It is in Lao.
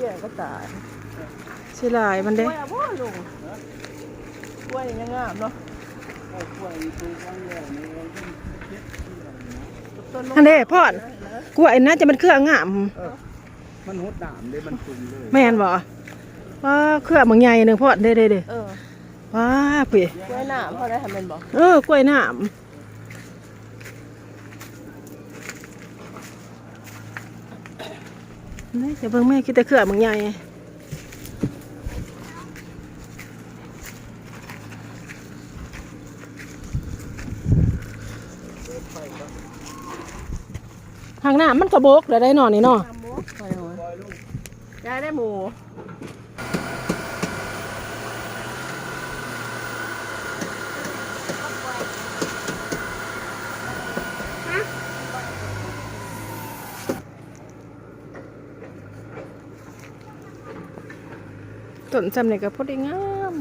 ແກ່ງກໍຕາຍ ເສຍດາຍມັນເດ້ ກ້ວຍເອົາບໍ່ລຸງ? ກ້ວຍຍັງງາມເນາະ ອັນເດ້ພອນ ກ້ວຍໜ້າຈະແມ່ນເຄືອງາມ ເອີ ມັນຫົດນ້ຳເດ້ ມັນຊຸ່ມເລີຍ ແມ່ນບໍ່? ວ້າ ເຄືອບັກໃຫຍ່ໜຶ່ງພອນ ເດ້ໆໆ ເອີ ວ້າ ພີ້ ກ້ວຍນ້ຳເຮົາໄດ້ຫັ້ນແມ່ນບໍ່? ເອີ ກ້ວຍນ້ຳ ນີ້ຈະເບິ່ງແມ່ ຂີ້ແຕ່ເຄືອບັກໃຫຍ່ ທາງນ້ຳມັນກະບົກແລ້ວໄດ໋ເນາະນີ້ເນາະ ນ້ຳບົກໄປໂອ້ຍ ຢາຍໄດ້ໝູ່. ຕົ້ນຊ່ຳນີ້ກໍພໍດີງາມ.